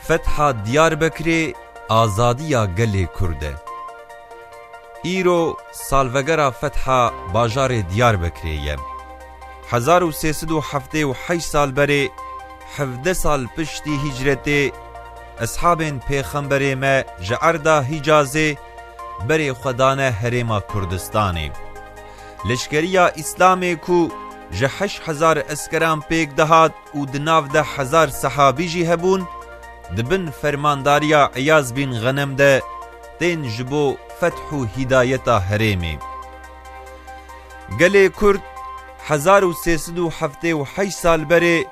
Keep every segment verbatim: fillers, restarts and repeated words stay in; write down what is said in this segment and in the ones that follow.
Fetha Diyarbekirê azadiya gelê Kurd e. Îro salvegera fetha bajarê Diyarbekirê ye. Hezar û sê sed û heftê û heşt sal berê, hevdeh sal piştî hicretê, eshabên pêxemberê me ji erda Hicazê berê xwe dane herêma Kurdistanê. Leşkeriya Îslamê ku ji heşt hezar eskeran pêk dihat û di nav de hezar sehabî jî hebûn, di bin fermandariya Eyaz bin Xenem de tên ji bo feth û hîdayeta herêmê. Gelê Kurd hezar û sê sed û heftê û heşt sal berê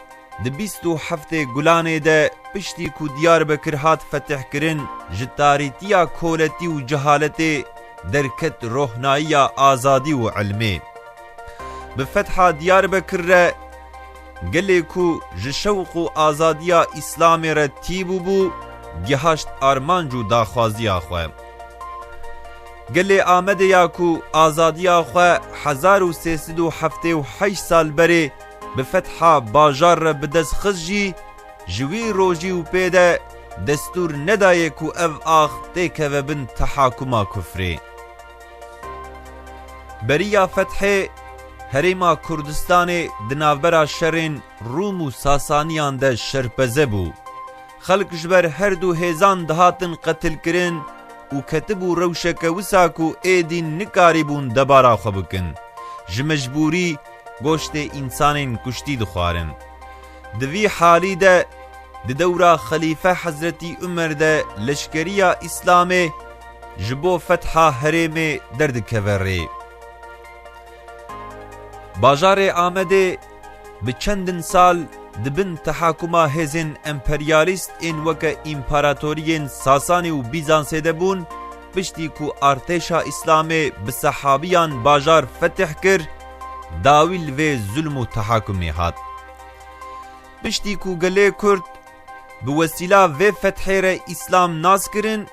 di bîst û heftê Gulanê de piştî ku Diyarbekir hat fetihkirin, ji tarîtiya koletî û cehaletê derket rohnayiya azadî û ilmê. Bi fetha Diyarbekir re gelê ku ji şewq û azadiya Îslamê re tî bûbû, gihaşt armanc û daxwaziya xwe. Gelê Amedê ya ku azadiya xwe hezar û sê sed û heftê û heşt sal berê bi fetha bajar re bi dest xist jî, ji wî rojî û pê de destûr nedaye ku ev ax têkeve bin tehakuma kufrê. Beriya fethê, herêma Kurdistanê di navbera şerên Rûm û Sasaniyan de şerpeze bû. Xelk ji ber her du hêzan dihatin qetilkirin û ketibû rewşeke wisa ku êdî nikarîbûn debara xwe bikin. Ji mecbûrî goştê însanên kuştî dixwarin. Di vî halî de, di dewra Xelîfe Hezretî Umer de leşkeriya Îslamê ji bo fetha herêmê derdikeve rê. Bajarê Amedê bi çendin sal di bin tehakuma hêzên emperyalîst ên weke împaratoriyên Sasanî û Bîzansê de bûn, piştî ku artêşa Îslamê bi sehabiyan bajar fetih kir, dawî li vê zulm û tehakumê hat. Piştî ku gelê Kurd bi wesîla vê fethê re Îslam nas kirin,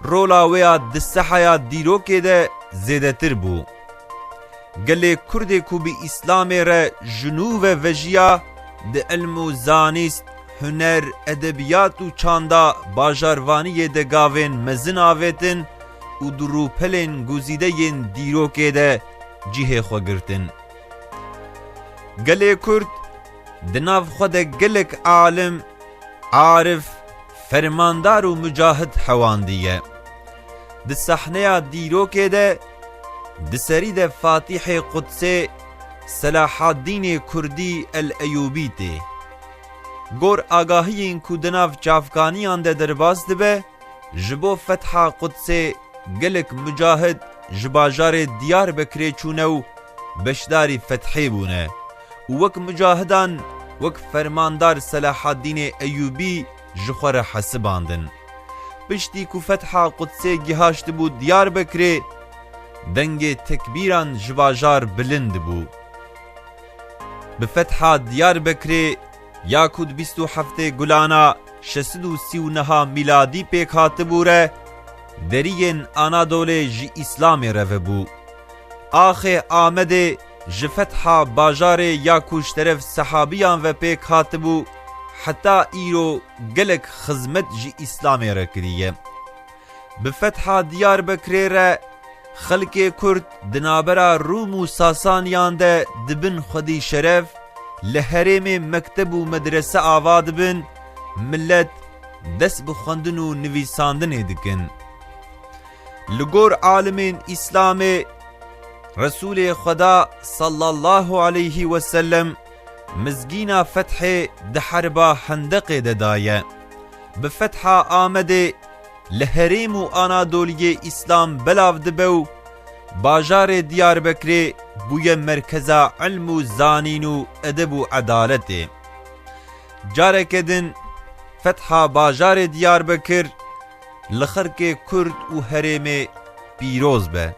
rola wê ya di sehaya dîrokê de zêdetir bû. Gelê Kurdê ku bi Îslamê re ji nû ve vejiya, di ilm û zanîst, huner, edebiyat û çanda bajarvaniyê de gavên mezin avêtin û di rûpelên guzîde yên dîrokê de cihê xwe girtin. Gelê Kurd di nav xwe de gelek alim, arif, fermandar û mucahid hewandiye. Di sehneya dîrokê de di serî de Fatîhê Qudsê Selahaddînê Kurdî El Eyûbî tê. Gor agahiyên ku di nav çavkaniyan de derbas dibe, ji bo fetha Qudsê gelek mucahid ji bajarê Diyarbekirê çûne û beşdarî fethê bûne û wek mucahidan, wek fermandar Selahaddînê Eyûbî ji xwe re hesibandin. Piştî ku fetha Qudsê gihaştibû Diyarbekirê, dengê tekbîran ji bajar bilind bû. Bi fetha Diyarbekirê ya ku di bîst û heftê Gulana şeş sed û sî û neh mîladî pêk hatibû re, deriyên Anadolê ji Îslamê re vebû. Axê Amedê ji fetha bajarê ya ku ji teref sehabiyan ve pêk hatibû, heta îro gelek xizmet ji Îslamê re kiriye. Bi fetha Diyarbekirê re xelkê Kurd di navbera Rûm û Sasaniyan de dibin xwedî şeref, li herêmê mekteb û medrese ava dibin, milet dest bi xwendin û nivîsandinê dikin. Li gor alimên Îslamê, Resûlê Xweda sallallahu aleyhi ve sellem mizgîna fethê di herba Hendeqê de daye. Bi fetha Amedê li herêm û Anadoliyê Îslam belav dibe û bajarê Diyarbekirê bûye merkeza ilm û zanîn û edeb û edaletê. Careke din fetha bajarê Diyarbekir li xelkê Kurd û herêmê pîroz be.